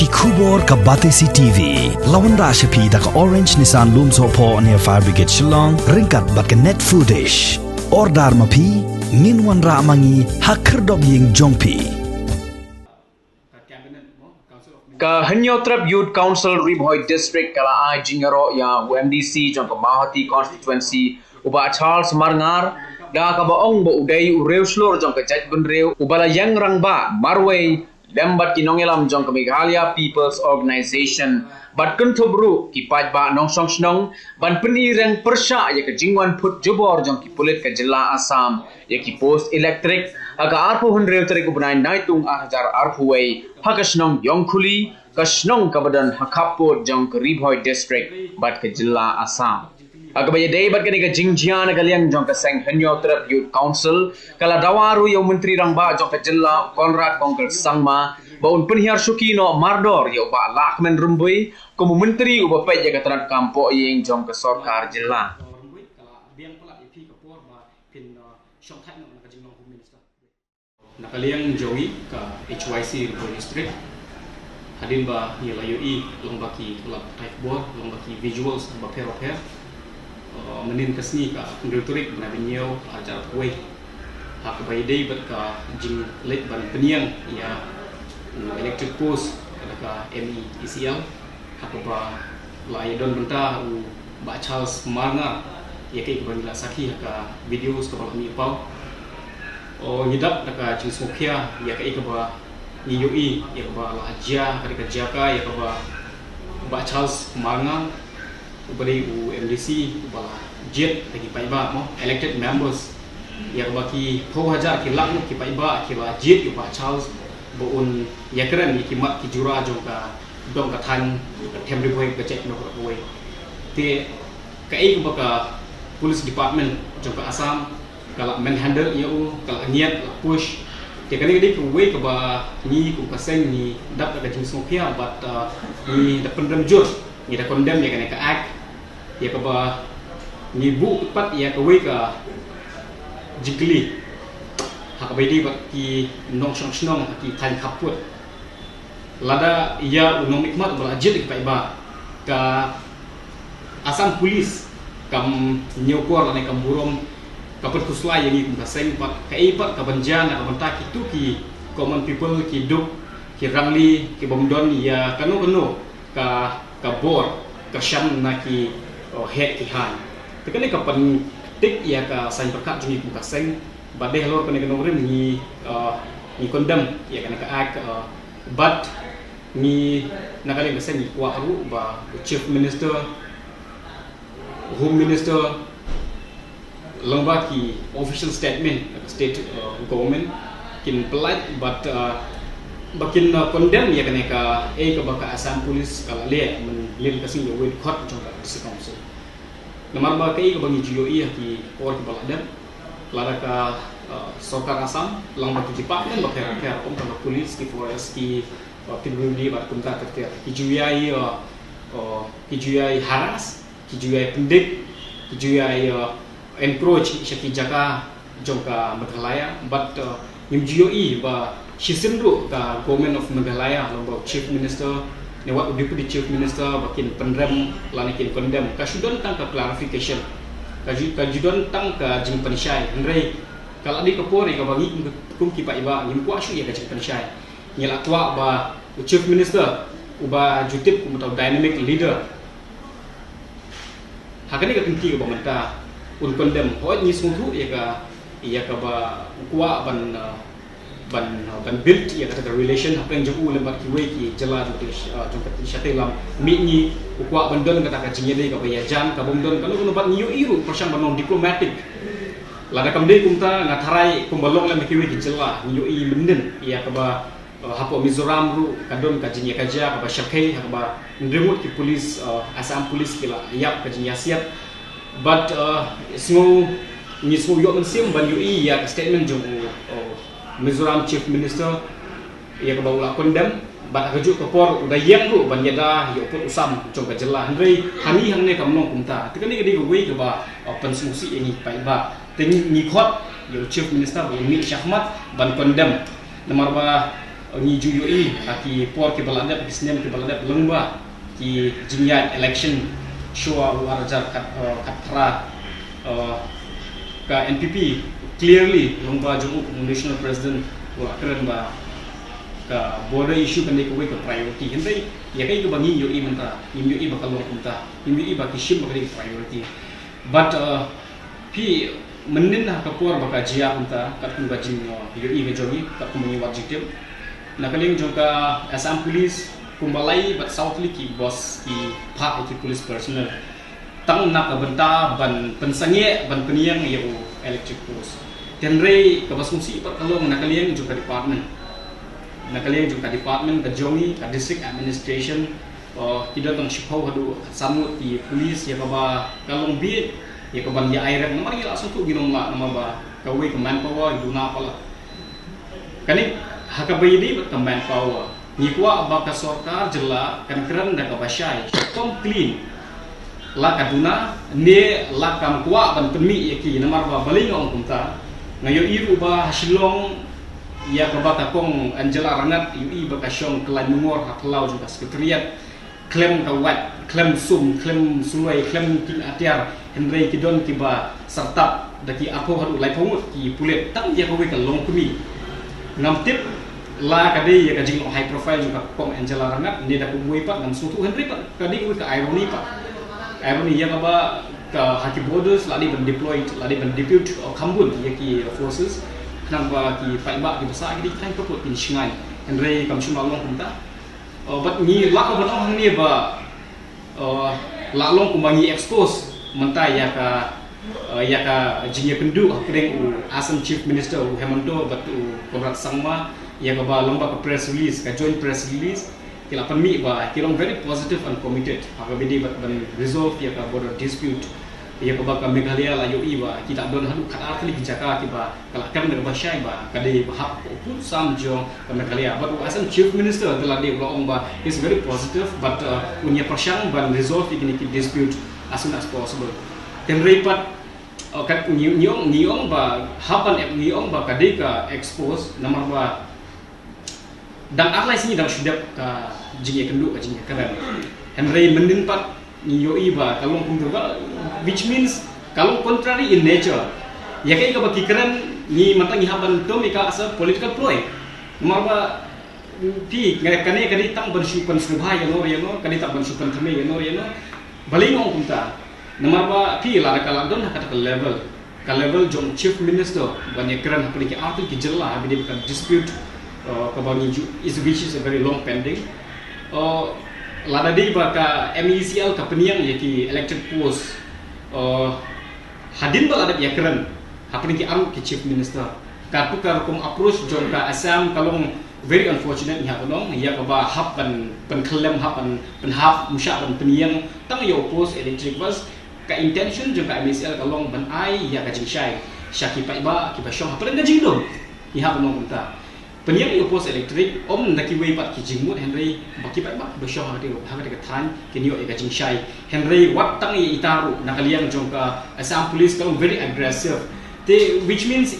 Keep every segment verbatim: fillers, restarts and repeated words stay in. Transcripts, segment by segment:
Khubor ka Batesi T V la wanrah sha phi da ka Orange Nissan Lumsohphoh near Fire Brigade Shillong, ryngkat bad ka Net Foodish. Order ma phi, ngin wanrah ma ngi ha khyrdop ïing jong phi. Ka Hynñiewtrep Youth Council Ri Bhoi District ka la ai jingïaroh ïa u M D C jong ka Mawhati Constituency, u Bah Charles Marngar, da kaba ong ba u dei u riewshlur jong ka jaitbynriew uba la ïeng rangbah marwei lem bad ki nongïalam jong ka Meghalaya People's Organisation, bad kynthup ruh ki paidbah nongshong shnong ban pyni reng pyrshah ïa ka jingwan phut jubor jong ki pulit ka jylla Assam ïa ki post elektrik ha ka arphew hynriew tarik u bnai Naitung ar hajar arphew wei ha ka shnong Ïongkhuli, ka shnong kaba don ha khappud jong ka Ri Bhoi District bad ka jylla Assam. Ha kaba ïadei bad kane ka jingjia, na ka liang jong ka seng Hynñiewtrep Youth Council ka la dawa ruh ïa u Myntri Rangbah jong ka jylla, Conrad Kongkal Sangma, ba un pynhiar shuki noh mardor ïa u Bah Lahkmen Rymbui kum u Myntri uba peit ïa ka tnat kam pohïing jong ka sorkar jylla. Na ka liang jong ngi ka H Y C Ri Bhoi District, hadien ba ngi la ïohi lyngba ki lad pathai khubor, lyngba ki visuals bapher bapher, uh, mynnin ka sngi ka hynriew tarik bnai ba hynñiew ar hajar arphew wei, ha kaba ïadei bad ka jingleit ban pynïeng ïa u electric post ka da ka M E E C L, ha kaba la ïadon bynta u Bah Charles Marngar, ïa kaei kaba ngi la sakhi ha ka videos kaba la mih paw. O, ngi dap da ka jingsngewkhia ïa kaei kaba ngi ïohi, ïa kaba la jia ha ka jaka, ïa kaba Bah Charles Marngar, uba dei u M D C, uba la jied da ki paidbah mo, elected members, ïa kaba ki phew hajar ki lak ngut ki paidbah ki la jied ïa u Bah Charles ba un ïakren ïa ki mat ki jura jong ka dong ka thaiñ, ka them Ri Bhoi, ka jaitbynriew kawei. Te kaei kaba ka police department jong ka Assam ka la manhandle ïa u, ka la ngiat, la push. Te kane ka dei kawei kaba ngi kum ka seng ngi dap da ka jingsngewkhia bad, uh, ngi da pynrem jur, ngi da condemn ïa kane ka act, ïa kaba ngi buh pat ïa kawei ka jingkylli ha kaba ïadei bad ki nongshong shnong ha ki thaiñ khappud. Lada ïa u nongmihkhmat uba la jied ïa ki paidbah, ka Assam Police kam ñiewkor lane kam burom, ka pynkhuslai ïa ngi kum ka seng pat, kaei pat ka ban jia na ka bynta kito ki common people, ki duk, ki rangli, ki bym don ïa kano kano ka, ka bor kyrshan na ki, oh, heh ki haiñ. Te kane ka pyntik ïa ka saiñ pyrkhat jong ngi kum ka seng, bad dei halor kane ka nongrim ngi, uh, ngi condemn ïa kane ka act, uh, bad ngi, na ka liang ka seng ngi kwah ruh ba u Chief Minister, Home Minister, lyngba ki official statement na ka state, uh, government, kin pynlait bad, uh, ba kin, uh, condemn ïa kane kaei kaba ka Assam Police ka la leh mynlien ka sngi ïa uwei u dkhot jong ka District Council. Namar ba kaei kaba ngi ju ïohi ha ki por kiba la dep, lada ka, uh, sorkar Assam lyngba ki department bapher bapher, kum ka police, ki forest, ki, uh, P W D bad kumta ter ter, ki ju ïai, uh, uh, ki ju ïai harass, ki ju ïai pyndik, ki ju ïai, uh, encroach sha ki jaka jong ka Meghalaya, bad, uh, ngim ju ïohi ba shisien ruh ka Government of Meghalaya, lyngba u Chief Minister ne wat u Deputy Chief Minister, ba kin pynrem lane kin condemn. Ka shu don tang ka clarification, ka ju, ka ju don tang ka jingpynshai. Hynrei ka la dei ka por ïa kaba ngi kum, kum ki paidbah ngim kwah shuh ïa ka jingpynshai. Ngi la kwah ba u Chief Minister, uba ju tip kum uta u dynamic leader, ha kane ka kynti kaba mynta un condemn. Hooid, ngi sngewthuh ïa ka, ïa kaba u kwah ban, uh, ban, uh, ban build ïa kata ka relation hapdeng jong u lem bad kiwei ki jylla jong ka, uh, jong ka shatei lam mihngi. U kwah ban don kata ka jingïadei kaba ïajan, ka bym don kano kano, bad ngi ïohi ruh pyrshang ban long diplomatic. Lada kam dei kumta, nga tharai kumba long lem bad kiwei ki jylla, ngi ïohi mynnin ïa kaba, uh, hapoh Mizoram ruh ka don ka jingïakajia kaba shyrkhei ha kaba hynriew ngut ki police, uh, Assam Police ki la ïap ka jingïasiat. Bad, uh, sngew, ngi sngew ïoh mynsiem ban ïohi ïa ka statement jong u, uh, Mizoram Chief Minister, ïa kaba u la condemn. Bad ha kajuh ka por u da ïeng ruh ban ïada ïa u pud u sam jong ka jylla. Hynrei hangne, hangne kam long kumta. Te kane ka dei kawei kaba, uh, pynsngewsih ïa ngi paidbah. Te ngi, ngi khot ïa u Chief Minister ba un mih shakhmat ban condemn. Namar ba Ngi ju ïohi ha ki por kiba la dep, ki snem kiba la dep lyngba ki jingïaid election shuwa u ar hajar khat, eh, khatphra, eh, ka N P P clearly lyngba jong u National President u la kren ba ka border issue kan dei kawei ka priority. Hynrei ïa kaei kaba ngi ïohi mynta, ngim ïohi ba ka long kumta, ngim ïohi ba ki shim ba ka dei ka priority. But, uh, phi mynnin ha ka por ba ka jia kumta, katkum ka jing, uh, ïohi ka jong ngi, katkum ba ngi wad jingtip, na ka liang jong ka Assam Police, kumba lai bad saw tylli ki boss, ki phah ïa ki police personnel, tang na ka bynta ban pynsangeh, ban pynïeng ïa u electric post. Hynrei kaba sngewsih pat ka long na ka liang jong ka department, na ka liang jong ka department ka jong ngi, ka district administration, uh, ki don tang shiphew haduh khatsan ngut ki police, ïa kaba ka long beit ïa ka ban ïa ai rep, namar ngi la sngewthuh ngin ym lah, namar ba kawei ka manpower duna palat. Kane ha kaba ïadei bad ka manpower, ngi kwah ba ka sorkar jylla kan kren da kaba shai, kam clean. La ka duna ne la kam kwah ban pynmih ïa ki, namar ba balei nga ong kumta, nga ïohi ruh ba ha Shillong, ïa kaba ka kong Angela Rahngat ïohi ba ka shong kyllaiñ mungor ha phyllaw jong ka secretariat, khlem ka wait, khlem sum, khlem suloi, khlem king atiar, hynrei ki don kiba syrtap da ki arphew haduh laiphew ngut ki pulit, tang ïa kawei ka longkmie. Ngam tip la ka dei ïa ka jinglong high profile jong ka kong Angela Rahngat ne da kumwei pat, ngam sngewthuh, hynrei pat ka dei kawei ka irony pat. Irony ïa kaba ka ha ki borders la dei ban deploy, la dei ban depute, uh, kham bun ïa ki forces, khnang ba ki paidbah kiba sah ki dei ki thaiñ pyrthei kin shngaiñ. Hynrei kam shym la long kumta. Uh, bad ngi lah ban ong hangne ba, uh, la long kumba ngi expose mynta ïa ka, uh, ïa ka jingïakynduh hapdeng u Assam Chief Minister u Himanta bad u Conrad Sangma, ïa kaba lyngba ka press release, ka joint press release, ki la pynmih ba ki long very positive and committed ha kaba ïadei bad ban resolve ïa ka border dispute, ïa kaba ka Meghalaya la ïohi ba ki la don haduh khatar tylli ki jaka kiba ka la kren da kaba shai ba ka dei ba hap ka u pud sam jong ka Meghalaya. Bad u Assam Chief Minister da lade u la ong ba he's very positive, but, uh, un ïa pyrshang ban resolve ïa kine ki dispute as soon as possible. Hynrei pat, uh, ka, ngi, ngi ong, ngi ong ba hap ban, ngi ong ba ka dei ka expose, namar ba dang ar lai sngi dang shu dep ka jingïakynduh, ka jingïakren. Hynrei mynnin pat ngi ïohi ba ka long kumta, which means ka long contrary in nature. Ïa kaei kaba ki kren, ngi mynta ngi hap ban tom ïa ka as a political ploy. Namar ba phi, nga, kane ka dei tang ban shu pynsngewbha ïano ïano, ka dei tang ban shu pynthymmai ïano ïano. Balei nga ong kumta? Namar ba phi, lada ka la don ha kata ka level, ka level jong Chief Minister ban ïakren hapdeng ki artylli ki jylla ha kaba ïadei bad ka dispute, uh, kaba ngi ju, is, which is a very long pending. Uh, lada dei ba ka M E C L ka pynïeng ïa ki electric post, uh, hadien ba la dep ïakren hapdeng ki arngut ki Chief Minister, katu ka rukom approach jong ka Assam ka long very unfortunate, ngi hap ban ong, ïa kaba hap ban pynkhyllem, hap ban pynhap, ym shah ban pynïeng tang ïa u post electric, bas ka intention jong ka M E C L ka long ban ai ïa ka jingshai sha ki paidbah kiba shong hapdeng ka jingdum. Ngi hap ban ong kumta. Pynïeng ïa u post electric ym da kiwei pat ki jingmut, hynrei ba ki paidbah kiba shong ha kata, ha kata ka thaiñ kin ïoh ïa ka jingshai. Hynrei wat tang ïa ita ruh, na ka liang jong ka Assam Police ka long very aggressive. Te, which means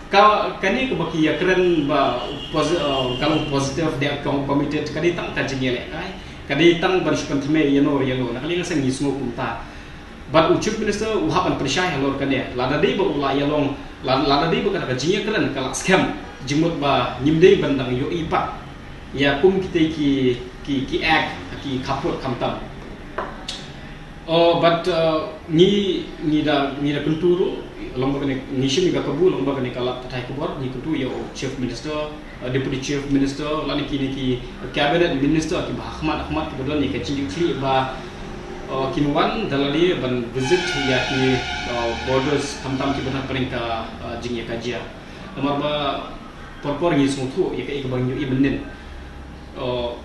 ka, kane kaba ki ïakren ba posi-, uh, ka long positive, they are com-, committed, ka dei tang ka jingïalehkai, ka dei tang ban shu pynthymmai ïano ïano, na ka liang sa ngi sngew kumta. Bad u Chief Minister u hap ban pynshai halor kane, lada dei ba u la ïalong, la-, lada dei ba kata ka jingïakren ka la skhem, jingmut ba ngim dei ban dang ïohi pat ïa kum kitei ki, ki, ki act, ki khappud khamtam. Oh, but, uh, ngi, ngi da, ngi da kyntu ruh, lyngba kane, ngi shim ïa ka kabu, lyngba kane ka lad pathai khubor, ngi kyntu ïa u Chief Minister, uh, Deputy Chief Minister, lane kine ki Cabinet Minister kiba ha khmat, ha khmat kiba don ïa ka jingkitkhlieh ba, uh, kin wan da lade ban visit ïa ki, uh, borders khamtam kiba don hapdeng ka, uh, jingïakajia. Namar ba por por ngi sngewthuh ïa kaei kaba ngi ïohi mynnin. Uh,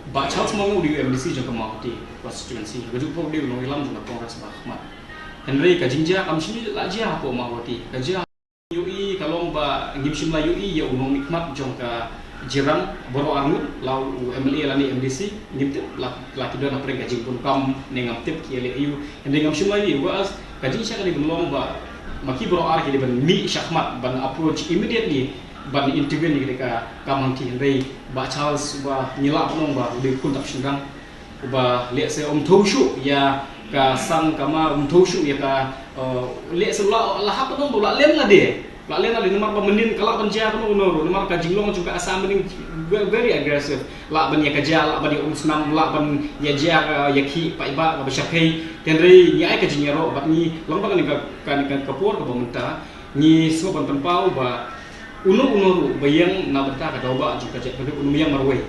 Bah Charles Mawngeh u dei u M D C jong ka Mawhati constituency. Ka juh pok u dei u nongïalam jong ka Congress ba khmat. Hynrei ka jingjia kam shym la jia hapoh Mawhati. Ka jia ïohi ka long ba ngim shym la ïohi ïa u nongmihkhmat jong ka Jirang baroh arngut, la u M L A lane M D C, ngim tip la, la ki don hapdeng ka jingbun kam ne ngam tip ki ïaleh aïu. Hynrei ngam shym la ïohi, whereas ka jingshai ka dei ban long ba ma ki baroh ar ki dei ban mih shakhmat ban approach immediately ban intervene ïa ka kam hangti, hynrei Bah Charles uba ngi lah ban ong ba u dei u khun dap shynrang uba lehse um thew shuh ïa ka sang kama, um thew shuh ïa ka, uh, lehse la, la hap ban ong ba la len lade. La len lade namar ba mynnin ka lah ban jia kano kano ruh, namar ka jinglong jong ka Assam mynnin very, very aggressive. Lah ban ïa ka jia, lah ban ïa um snam, lah ban ïa jia ka, ïa ki paidbah kaba shyrkhei. Hynrei ngi ai ka jingïaroh bad ngi long ba kane ka, kane ka por kaba mynta ngi sngewbha ban pynpaw ba uno uno ruh ba ïeng na bynta ka daw ba jong ka jaitbynriew un ym ïeng marwei.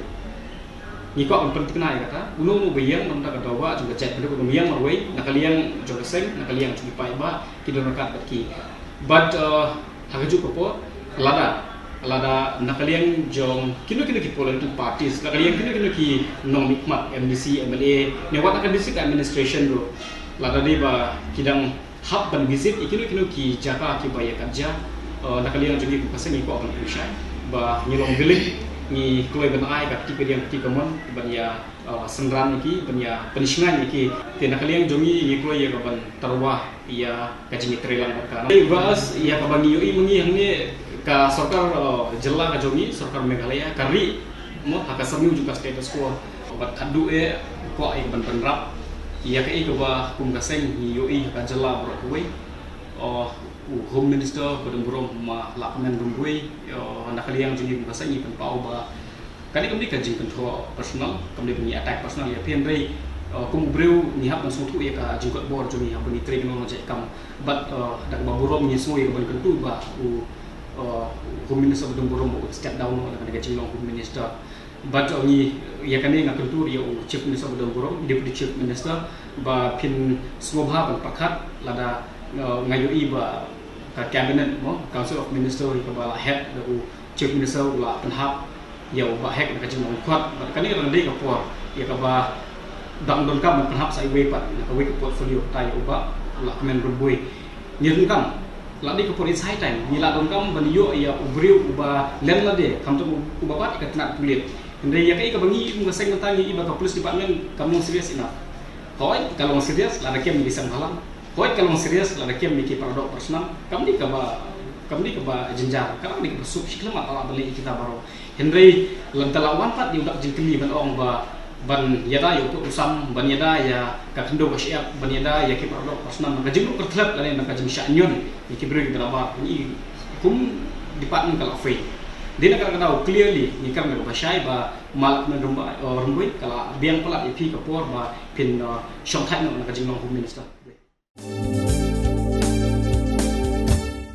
Ngi kwah ban pynthikna ïa kata, uno uno ba ïeng na bynta ka daw ba jong ka jaitbynriew un ym ïeng marwei, na ka liang jong ka seng, na ka liang jong ki paidbah, ki don ryngkat bad ki. Bad, uh, ha kajuh ka por, lada, lada na ka liang jong kino kino ki political parties, na ka liang kino kino ki nongmihkhmat, M D C, M L A, ne wat na ka district administration ruh, lada dei ba ki dang hap ban visit ïa kino kino ki jaka kiba ïa ka jia, uh, na ka liang jong ngi kum ka seng ngi kwah ban pynshai ba ngi long willing, ngi kloi ban ai ka kti kadiang kti kamon ban ïa, uh, synran ïa ki, ban ïa pynshngaiñ ïa ki. Te na ka liang jong ngi ngi kloi ïa ka ban tyrwa ïa ka jingïatreilang bad ka. Te bas ïa kaba ngi ïohi ma ngi hangne ka sorkar, uh, jylla ka jong ngi, sorkar Meghalaya ka ri mo ha ka samyu jong ka status quo. Bad haduh eh kwah ïa ka ban pynrap ïa kaei kaba kum ka seng ngi ïohi ha ka jylla baroh kawei. Uh, u Home Minister ba don burom ma Lahkmen Rymbui, uh, na ka liang jong ngi kum ka seng ngi pynpaw ba kane kam dei ka jingkynthoh personal, kam dei ba ngi attack personal ïa phi, hynrei, uh, kum u briew ngi hap ban sngewthuh ïa ka jingkot bor jong ngi haba ngi trei kano kano jait kam. Bad, uh, da kaba burom ngi sngew ïa ka ban kyntu ba u, uh, Home Minister ba don burom ba u step down noh na ka jinglong Home Minister. Bad, uh, ngi ïa kane nga kyntu ïa u Chief Minister ba don burom, Deputy Chief Minister, ba phin sngewbha ban pyrkhat lada, uh, nga ïohi ba ka cabinet mo, Council of Minister ïa kaba la head da u Chief Minister u la pynhap ïa u Bah Hek na ka jinglong khot. Bad kane ka dang dei ka por ïa kaba dang donkam ban pynhap sa iwei pat na kawei ka portfolio, kata ïa u Bah Lahkmen Rymbui. Ngi donkam, la dei ka por, it's high time, ngi la donkam ban ïoh ïa u briew uba len lade, khamtam u, uba bat ïa ka tnat pulit. Hynrei ïa kaei kaba ngi kum ka seng mynta ngi i ba ka police department kam long serious enough. Hooid ka long serious lada kem ïa ki seng bhalang. Hooid ka long serious lada kem ïa ki para doh para snam. Kam dei kaba, kam dei kaba jynjar, ka dang dei kaba suk shi khyllem pat la ban leh ïa kita baroh. Hynrei lada la wan pat ïa u dak jingkylli ban ong ba ban ïada ïa u pud u sam, ban ïada ïa ka khyndew ka shyiap, ban ïada ïa ki para doh para snam, ka jingruh kyrthlep lane ka jingshah ñion ïa ki briew ki barabar, ngi kum department ka la fail. Dei na kata ka daw clearly ngi kren da kaba shai ba ma Lahkmen Rymbai, oh, Rymbui ka la biang palat ïa phi ka por ba phin, uh, shongthait noh na ka jinglong Home Minister.